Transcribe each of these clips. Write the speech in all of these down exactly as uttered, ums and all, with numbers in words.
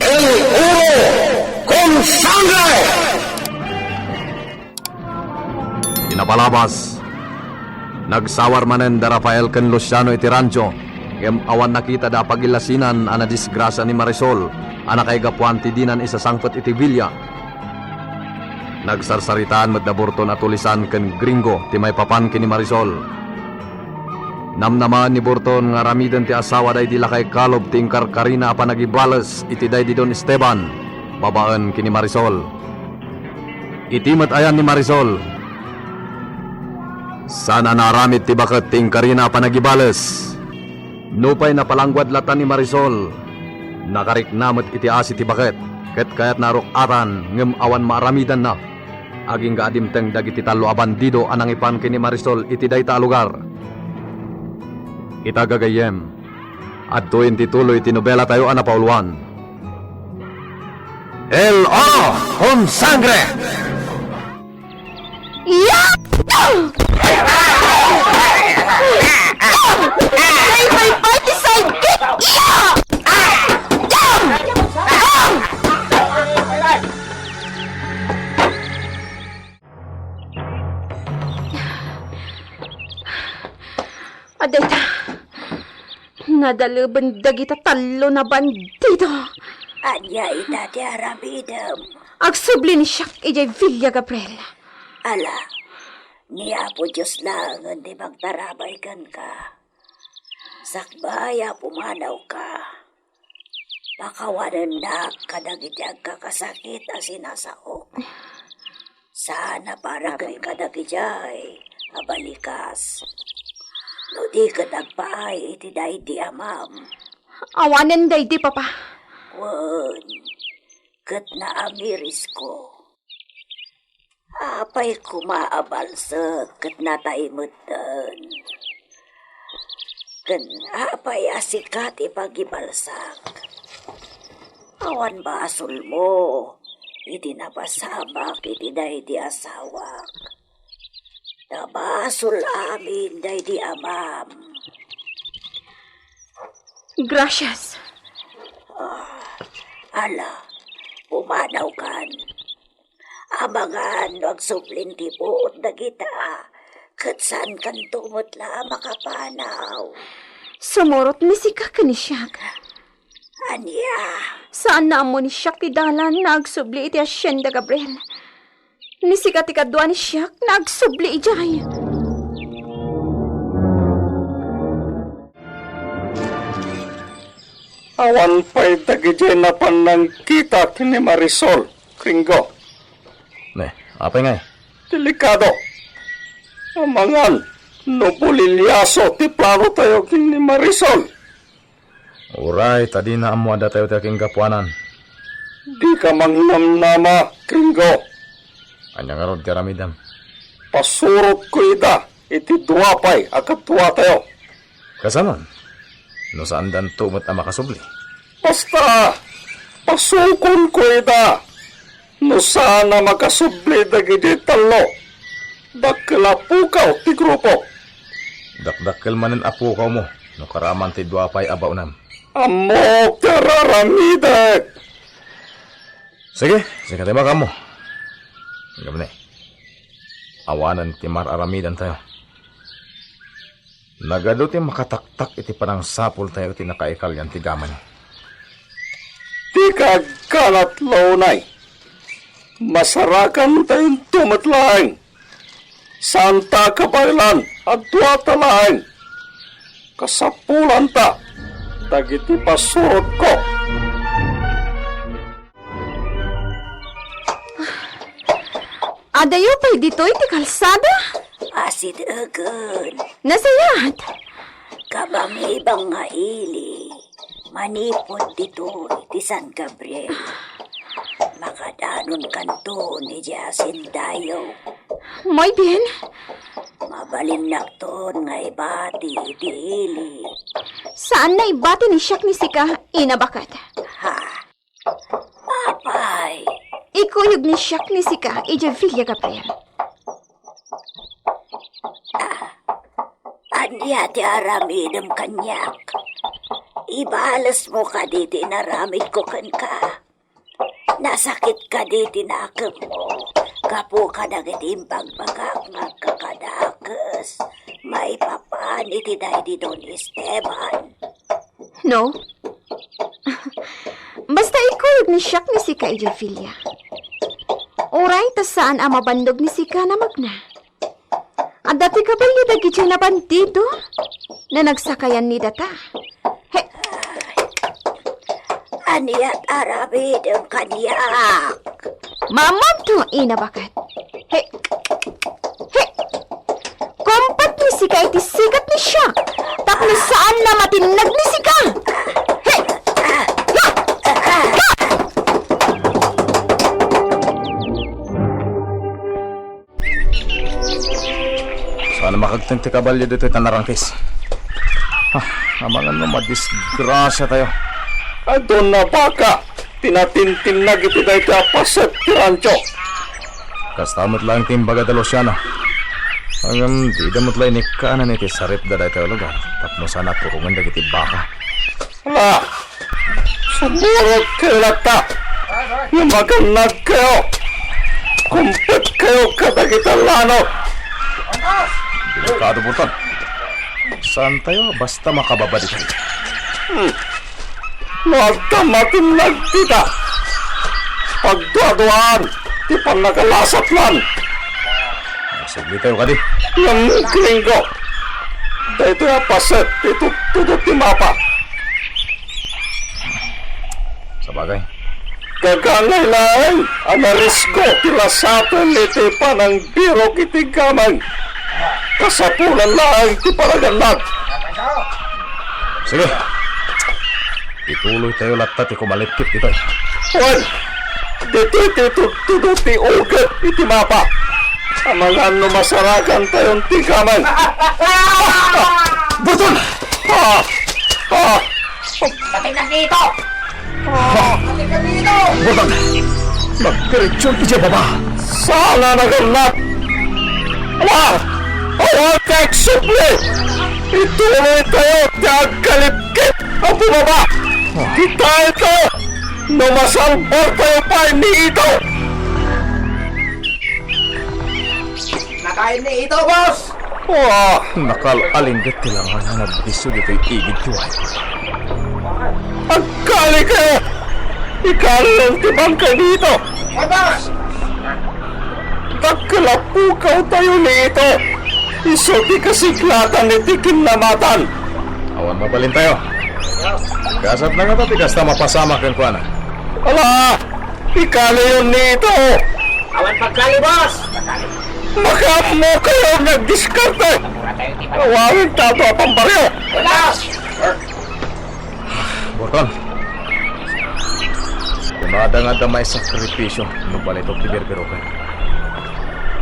El oro con sangre! Iti napalabas, nagsawar manen da Rafael ken Luciano iti rancho, ngem awan nakitada a pagillasinan a nadisgrasia ni Marisol a nakaigapuan ti dinan isasangpet iti bilia. Nagsarsaritaan met da Burton a tulisan ken Gringo ti maipapan ken ni Marisol. Namnamaen ni Burton nga aramiden ti asawa daydi lakay kalob ti inkarkarina a panagibales iti daydi Don Esteban babaen ken ni Marisol. Iti met ayan ni Marisol, saan a naaramid ti baket ti inkarina a panagibales. Nupay napalangguad latta ni Marisol, nakarikna met iti asi ti baket, ket kayatna a ruk-atan ngem awan maaramidanna. Agingga a dimteng dagiti tallo a bandido a nangipan ken ni Marisol iti dayta a lugar. Ita gagayyem, adtoyen ti tuloy ti nobelatayo a napauluan. El oro con sangre! Iya! Ay, may party side kick! Iya! Adda ita, nadaleben dagita tallo a bandido. Ania ita ti aramidem? Agsubli ni siak idiay Villa Gabriel. Ala, ni Apo Dios laengen ti magtarabay kenka. Sakbay a pumanawka, pakawanennak kadagiti agkakasakit a sinasaok. Saan a paraken kadagijay a balikas. No di ket agpaay iti daydi amam. Awanen daydi, Papa. Wen, ket naamirisko. Apay koma a balsek ket natay metten? Ken apay a sika ti pagibalsak? Awan basolmo iti napasamak iti daydi asawak. Ta basol amin daydi amam. Gracias. Ah, ala, pumanawkan. Amangan no agsublin ti buot dagita, ket saankanto met la a makapanaw. Sumurot ni sika ken ni siak. Ania? Saan a ammo ni siak ti dalan nga agsubli iti Hacienda Gabriel. Ni sika ti kadua ni siak nga agsubli idiay. Awan pay dagijay napan nangkita ken ni Marisol, Gringo. Ne, apay ngay? Delikado. Amangan no buliliaso ti plano tayo ken ni Marisol. Uray ta dina ammo a datayo ti akinggapuanan. Dika mangnamnama, Gringo. Ania ngarud ti aramidem? Pasurotko ida iti dua pay a kaduatayo. Kasano? No saandanto met a makasubli? Basta, pasukonko ida. No saan a makasubli dagiti tallo, dakkel a pukaw ti grupo. Dakdakkel manen a pukawmo no karaman ti dua pay a baonem. Ammok ti ar-aramidek. Sige, sika ti makaammo. Ngem ne, awanen ti mar-aramidantayo. Nagadu ti makataktak iti panangsapultayo iti nakaikalian ti gamani. Dika agkanat la unay. Masarakantayonto met laeng. Saanta a kabaelan a duata laeng. Kasapulanta dagiti pasurotko. Adayo pay ditoy ti kalsada? Asidegen. Nasayaat. Kabangibang nga ili, manipud ditoy ti San Gabriel. Makadanonkanton idiay asendayo. Muy bien. Mabalinnakton nga ibati iti ili. Saan a ibati ni siak ni sika, Ina Baket? Ha? Apay? Ikuyog ni siak ni sika idiay Villa Gabriel. Ah, ania ti aramidem kaniak? Ibalesmo kadi ti inaramidko kenka? Nasakit kadi ti nakemmo gapu kadagiti imbagbagak nga agkakadakes maipapan iti daydi Don Esteban? No. Basta ikuyog ni siak ni sika idiay Filia. Uray ta saan a mabanneg ni sika, namagna. Adda ti kabalio dagidiay a bandido. Nanagsakayan ni data. He. Ania ti aramidem kaniak? Maammoam to, Ina Baket. He. He. Kumpet ni sika iti sikat ni siak. Tapno saan a matinnag ni sika. He. Saan a makagten ti kabalio ditoy ta narangkis. Ah, amangan no madisgrasiatayo. Adun a baka ti natintinnag iti daytoy a paset ti rancho. Kasta met laeng ti imbaga da Luciana. Ngem dida met la inikkanan iti saripda daytoy a lugar tapno saan a turongen dagiti baka. Ala, sumurotkayo latta. Nga magannadkayo. Kumpetkayo kadagiti lanok. Delikado, Burton. Saantayo basta makababa ditoy. Hmm. No adda matinnag dita, pagduaduaan ti pannakalasatnan. Magsubli tayo kadi. Ngem, Gringo, daytoy a paset ti tudtudo ti mapa. Sabagay. Gagangay laeng a narisgo ti lasaten iti panangbirok iti gameng. Kasapulan laeng ti panagannad. Sige. Ituloytayo latta ti kumalipkip ditoy. Wen, ditoy ti tudtudo ti uget iti mapa. Amangan no masarakantayon ti gameng. Burton! Ah! Ah! Patay na dito! Ah! Patay na dito! Burton! Nagdiretso iti baba. Saan a nagannad? Ala! Awan ti agsubli! Ituloytayo ti agkalipkip a bumaba! Kitaenyo no masalbartayo pay ni Ito! Nakain ni Ito, boss! Ah! Nakal-alingget ti langan a nagdisso ditoy igid ti wayna. Agkalikayo! Ikaliyon ti bangkay ni Ito! Oy, boss! Dakkel a pukawtayo ni Ito. Isu ti kasiklatan iti kinnamatan. Awan mabalintayo. Gasatna ngata ti kasta mapasamak kenkuana. Ala, ikaliyon ni Ito. Awan pagkali, boss. Makaammokayo nga agdiskarte. Awanen ta adu a pambaryo. Boss! Burton, kunada nga adda maisakripisio no balitok ti birbiroken.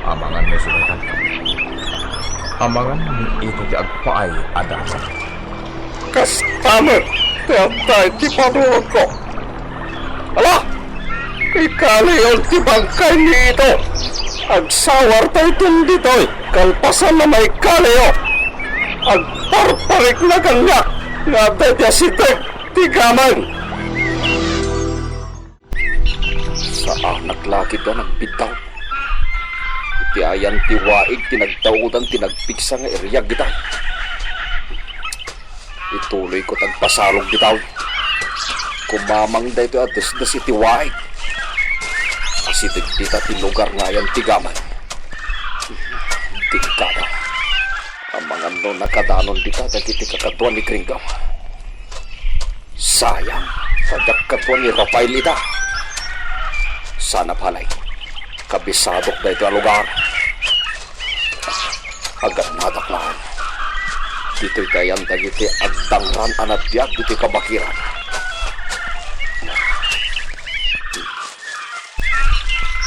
Amangan no sulitan. Amangan ni Ito ti agpaay a dasam. Kasta met ti adda iti panunotko. Ala! Ikaliyon ti bangkay ni Ito. Agsawartayton ditoy kalpasan a maikaliyo. Agparparikna kaniak nga adda iti asideg ti gameng. Saanak la ketdi a nagbiddaw. Iti ayan ti waig ti nagdaodan ti nagpigsa nga iriag dita. Ituloyko ti agpasalog dita. Kumamang daytoy a desdes iti waig. Asideg dita ti lugar nga ayan ti gameng. Delikada. Amangan no nakadanon dita dagiti kakaduan ni Gringo. Sayang, ta diak kadua ni Rafael ida. Sana pay, kabisadok daytoy a lugar. Agannadak laeng. Ditoy ti ayan dagiti agdangran a nabiag ditoy kabakiran.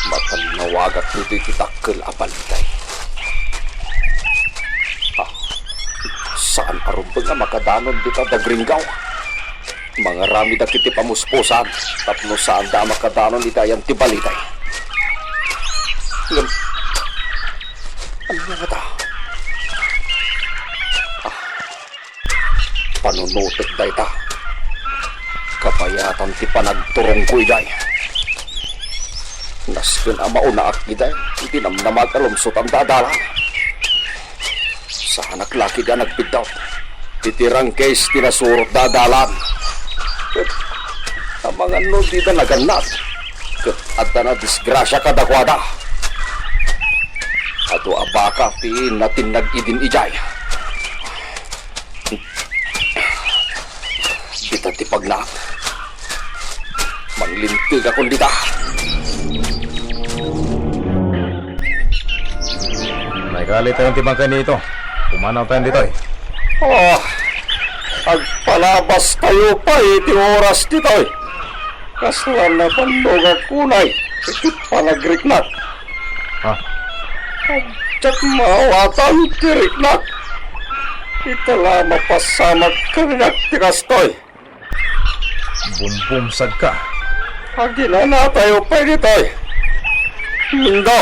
Matannawagak ditoy ti dakkel a balitay. Ah, saan a rumbeng a makadanon dita da Gringo. Mangaramidak iti pamuspusan tapno saanda a makadanon iti ayan ti balitay. Ngem, ania ngata? Ah, panunotek dayta. Kabayatan ti panagturongko idiay. Nasken a maunaak idiay iti namnama a lumsut a dadalan. Saanak la ketdi a nagbiddut. Iti rangkes ti nasurot a dalan. Ket amangan no dida nagannad, ket adda nadisgrasia kadakuada. Adu a baka ti natinnag idin idiay. Dita ti pagnaak. Manglinteg akon dita. Maikali tayo ti bangkay nito. Pumanaw tayo ditoy. Oh, agpalabas tayo pay iti oras ditoy. Kasla nabannogak unay iti panagriknak. Ha? Diak maawatan ti riknak. Ita la mapasamak kaniak ti kastoy. Bumbumsagka. Aginana tayo pay ditoy. Mindo,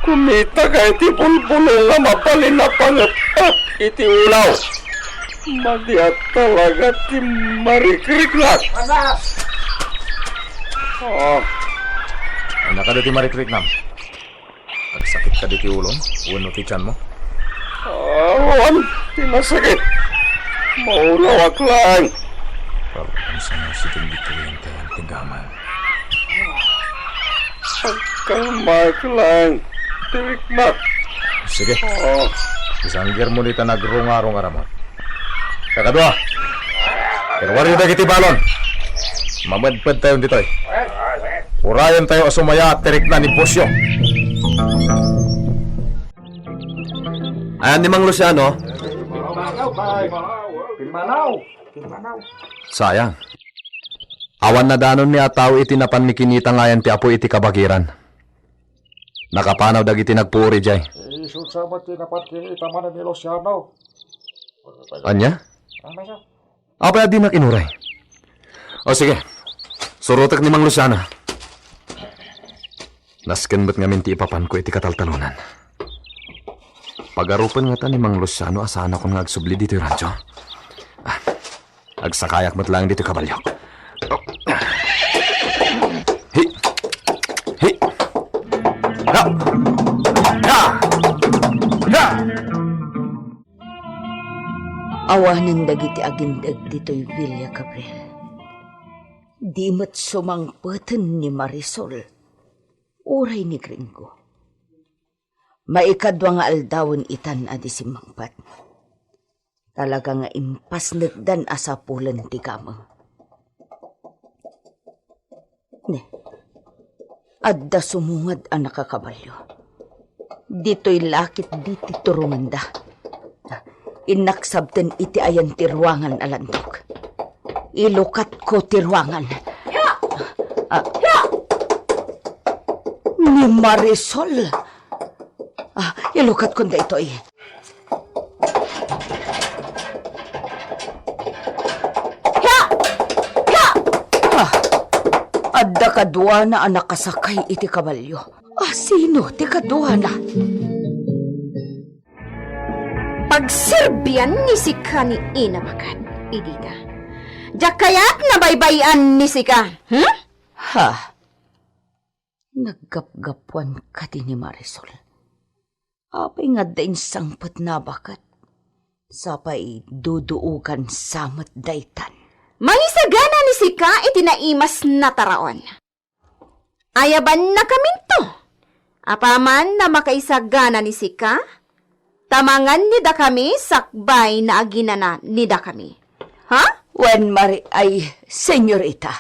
kumitaka iti bulbulong nga mabalin a pangepep iti ulaw. Madi a talaga ti marikriknak. Ah. Ania kadi ti marikriknam? Agsakit kadi ti ulom wenno ti tianmo? Awan ti nasakit. Maulawak laeng. Pagkansano si Don Vitoy ang tayan ti gamang? Agkalmaek laeng ti riknak. Sige. Oo. Isanggirmo dita nagrungarong a ramut. Kakadua, iruaryo dagiti balon. Mamedped tayo ditoy. Urayen tayo a sumaya ti rikna ni Bosyo. Ayan ni Mang Luciano. Sayang. Awan nadanonmi a tao iti napanmi kinita nga ayan ti apuy iti kabagiran. Nakapanaw dagiti nagpuor idiay. Isu sa met ti napankinita manen ni Luciano. Ania? Ano siya? Apay a dinak inuray? O sige, surotek ni Mang Luciano. Nasken met ngamin ti ipapanko iti kataltalonan. Pagarupen ngata ni Mang Luciano a saanakon nga agsubli ditoy rancho. Ah, agsakayak met laeng ditoy kabaliok. Hi! Hi! Ha! Ha! Ha! Awanen dagiti agindeg ditoy Villa Gabriel. Di met sumangpeten ni Marisol, uray ni Gringo. Maikadua nga aldawen itan a di simmangpet. Talaga nga impasnekdan a sapulen ti gameng. Ne, adda sumungad a nakakabalio. Ditoy lakit diti turongenda. Innak sabten iti ayan ti ruangan a landok. Ilukatko ti ruangan. Ah, ni Marisol. Ah, ilukatkon daytoy. Hia! Hia! Ah, adda kaduana a nakasakay iti kabalio. Ah, sino ti kaduana? Pagserbian ni sika ni Ina Bakat, idita. Diak kayat nga baybay-an ni sika, hmm? Ha? Naggapgapuan kadi ni Marisol. Apay nga adda insangpet ni Bakat? Sapay duduogan sa met daytan. Mangisagana ni sika iti naimas a taraon. Ayabannakaminto. Apaman a makaisagana ni sika, tamangan ni dakami sakbay a aginana ni dakami. Ha? Wen mari ay, senyorita.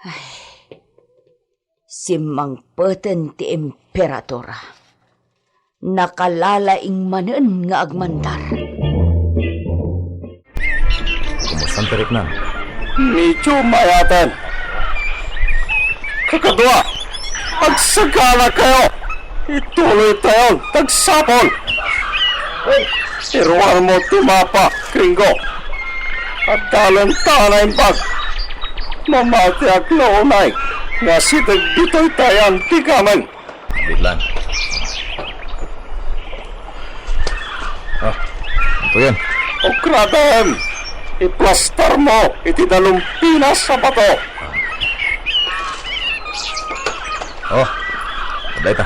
Ay. Simmangpeten ti emperadora. Nakalalaing manen nga agmandar. Kumusta ti riknam? Medyo mayaten. Kakadua, agsagana kayo. Ituloy tayon ti agsapul. Iruar mo ti mapa, Gringo. Adda lenta a naimbag. Mamatiak la unay nga asideg ditoy tayan ti gameng. Bitlan. Ah, ito yan. Ukratem! Iplastarmo iti dalumpinas a bato. Oh, dayta.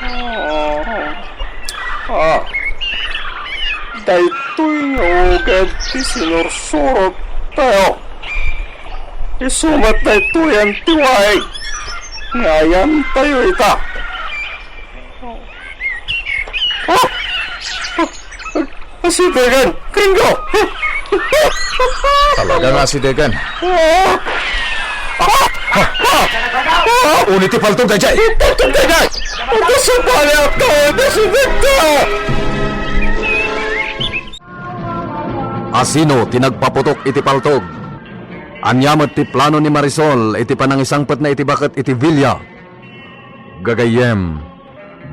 Ah, ah. Daytoy nga uged ti sinursurot tayo. Isu met daytoy ti waig nga ayan tayo ita. Ah! Ah! Asidegen! Gringo! Talaga nga asidegen. Ah! Ah! Ah! Ah! Uni ti paltog daydiay! Paltog daydiay! Ito sa pala ako! Ito si Victor! Asino ti nagpaputok iti paltog? Ania met ti plano ni Marisol iti panangisangpetna iti baket iti villa? Gagayyem,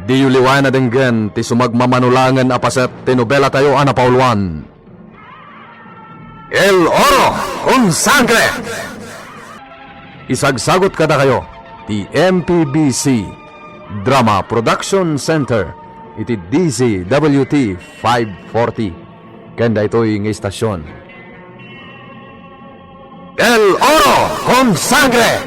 diyo liwayan a denggen ti sumagmamano laengen a paset ti nobelatayo a napauluan, El Oro con Sangre! Isagsagut kadakayo ti M P B C Drama Production Center iti D Z W T five forty ken daytoy nga istasion. El Oro con Sangre!